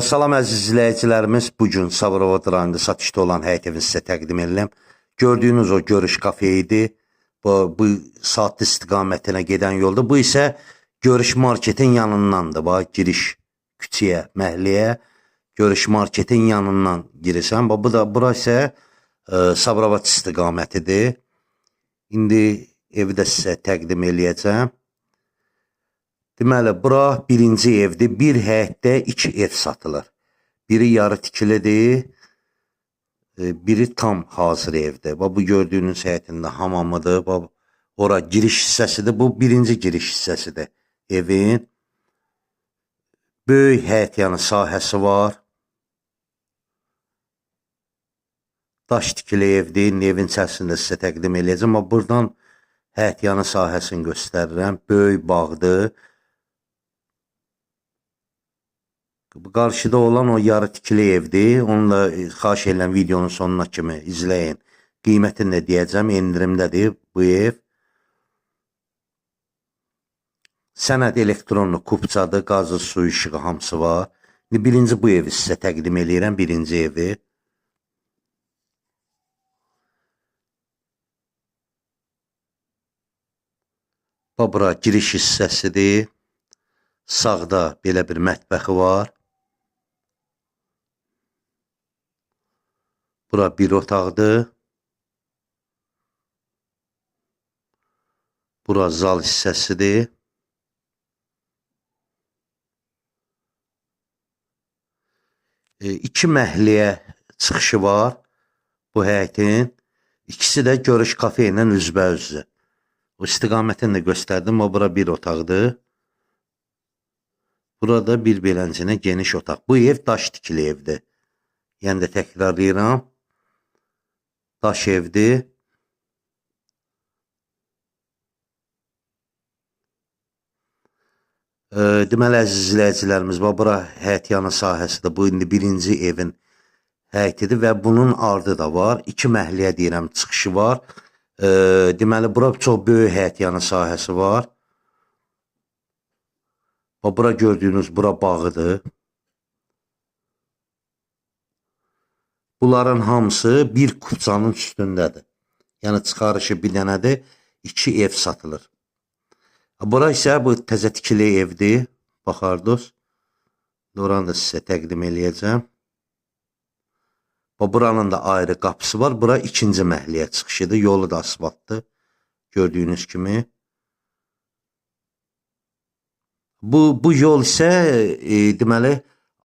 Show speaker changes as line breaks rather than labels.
Salam əziz izləyicilərimiz. Bu gün Sabirabad rayonunda satışda olan həyət evini sizə təqdim edirəm. Gördüyünüz o görüş kafe idi. Bu saat istiqamətinə gedən yolda. Bu isə görüş marketin yanındandır. Bax, giriş küçəyə, məhəlləyə görüş marketin yanından girirsən. Bax, bu da bura isə Sabirabad istiqamətidir. İndi evi də sizə təqdim eləyəcəm. Deməli, bura birinci evdir. Bir həyətdə iki ev satılır. Biri yarı tikilidir, biri tam hazır evdir. Bax, bu gördüyünüz həyətində hamamıdır. Bax, ora giriş hissəsidir. Bu birinci giriş hissəsidir evin. Böyük həyət yanı sahəsi var. Daş tikili evdir. İndi evin içərisində sizə təqdim eləyəcəm. Amma buradan həyət yanı sahəsini göstərirəm. Böyük bağdır. Bu qarşıda olan o yarı tikili evdir. Onu da xahiş edirəm videonun sonuna kimi izləyin. Qiymətini də deyəcəm, endirimdədir bu ev. Sənəd elektronlu kupçadır, qazı, su, işığı hamısı var. İndi birinci bu evi sizə təqdim eləyirəm, birinci evi. Bax, bura giriş hissəsidir. Sağda belə bir mətbəxi var. Bura bir otaqdır. Bura zal hissəsidir. İki məhəlləyə çıxışı var bu həyətin. İkisi də görüş kafe ilə üzbəüzdür. O istiqamətini də göstərdim. O bura bir otaqdır. Burada bir beləncə geniş otaq. Bu ev daş tikili evdir. Yəni də təkrarlayıram. Daş evdir. Deməli, əziz izləyicilərimiz, bax, bura həyət yanı sahəsidir. Bu indi birinci evin həyətidir və bunun ardı da var. İki məhəlləyə deyirəm, çıxışı var. Deməli, bura çox böyük həyət yanı sahəsi var. Bax, bura gördüyünüz bura bağıdır. Bunların hamısı bir kupçanın üstündədir. Yəni çıxarışı bir dənədir, iki ev satılır. Bura isə bu təzə tikili evdir. Baxardınız. Oranı da sizə təqdim eləyəcəm. Bax, buranın da ayrı qapısı var. Bura ikinci məhəlləyə çıxışıdır. Yolu da asfaltdır. Gördüyünüz kimi. Bu yol isə deməli